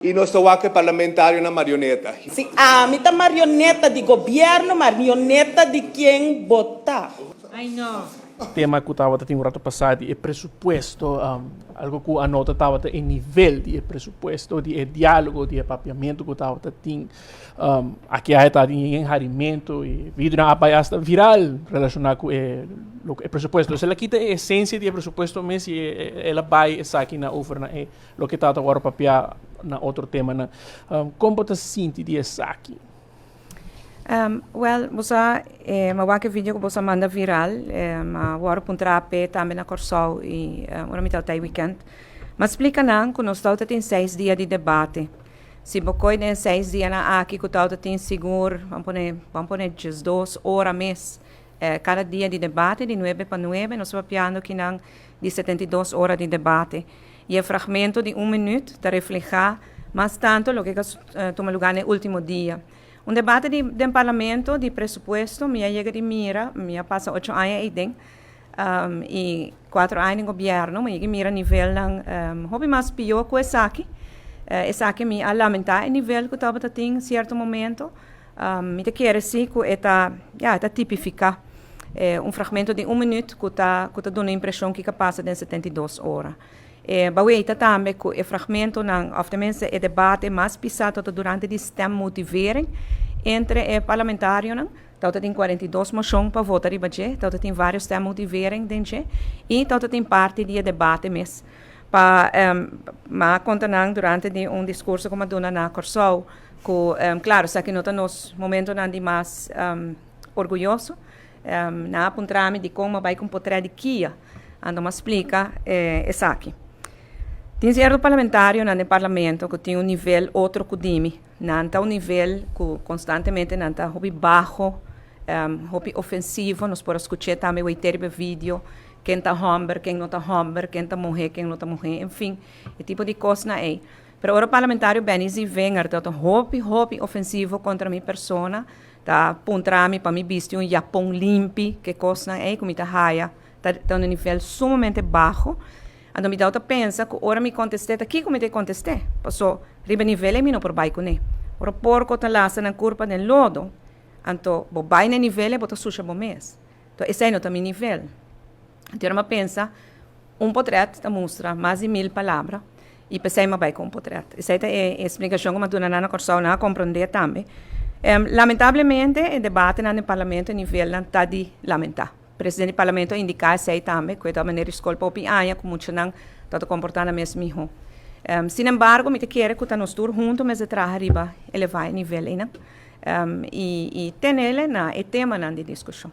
I nos ta wak e parlamentarionan marioneta. Si ami ta marioneta di gobierno, marioneta di ken bo ta? Tema ku tabata tin un rato pasá di e presupuesto, algo ku a nota tabata e nivel di e presupuesto, di e diálogo, di e papiamentu ku tabata tin. Aki a ta tin harimentu i videonan a bai asta viral relashoná ku e e presupuesto. Esei a kita e esensia di e presupuesto mes i el a bai esaki na over na e Loke ta wòrdu papiá na otro temanan. Kon bo ta sinti di esaki? Wèl, bo sa, mi a wak e video ku bo sa manda viral. Mi a wòrdu puntrá p'e tambe na Kòrsou i ora mi tabata ei wikènt. Mi a splika nan ku nos tabata tin seis dia di debate. Si bo koi den e seis dianan aki ku tabata tin sigur, ban pone, ban pone diesdos ora mes kada dia di debate, di nuebe pa nuebe, nos ta papiando kinan di 72 ora di debate. I e fragmento di un minüt ta reflehá mas tantu loke ku a tuma lugá na e último dia. Un debate di den parlamento di presupuesto mi a yega di mira, mi a pasa ocho aña eiden i kuatro aña den gobièrnu, mi a yega di mira nivelnan hopi mas pió ku esaki. Esaki mi a lamentá e nivel ku tabata tin sierto momento. Mi ta kere si ku e ta, ya, e ta tipifiká un fragmento di un minüt ku ta ku ta duna impreshon kiko a pasa den 72 ora. E baweita tambe ku e fragmentonan òf tenminste e debate mas pisá tabata durante di stemmotivering entre e parlamentarionan. Tabata tin 42 moshon pa vota riba dje, tabata tin vários stemmotivering den dje i tabata tin parti di e debate mes. Pa m'a konta nan durante di un diskurso ku m'a duna na Kòrsou ku klaro esaki no ta nos momentonan di mas orguyoso. Nan a puntra mi dikon m'a bai ku un potrèt di Kia, anto m'a splika esaki. Tin sierto parlamentarionan den parlamento ku tin un nivel otro ku di mi. Nan ta un nivel ku konstantemente nan ta hopi baho, hopi ofensivo. Nos por a skuch'é tambe weit'é riba e video, ken ta hòmber, ken no ta hòmber, ken ta muhé, ken no ta muhé, enfin, e tipo di kosnan ei. Pero ora parlamentario Benny Zievinger ta hopi, hopi ofensivo kontra mi persona, ta puntra mi pa mi bisti un yapon limpi, ke kosnan ei ku mi ta haya ta ta un nivel sumamente baho. Anto mi tabata pensa ku ora mi kontest'é ta kiko mi ta kontest'é, paso riba e nivel ei mi no por bai kuné. Ora porko ta lasa nan kurpa den lodo, anto bo bai na e nivel ei bo ta susha bo mes. Anto esei no ta mi nivel. Anto ora mi a pensa, un potrèt ta mustra mas di mil palabra i p'esei mi a bai ku un potrèt. Esei ta e splikashon ku mi a duna nan na Kòrsou, nan a komprondé tambe. Lamentablemente e debatenan den parlamento e nivelnan ta di lamentá. Presidente di parlamento a indiká esei tambe ku e ta manera di skol pa hopi aña ku muchanan ta ta komportá nan mes mihó. Sin embargo mi ta kere ku ta nos tur huntu mester traha riba elevá e nivel einan i tenele na e temanan di diskushon.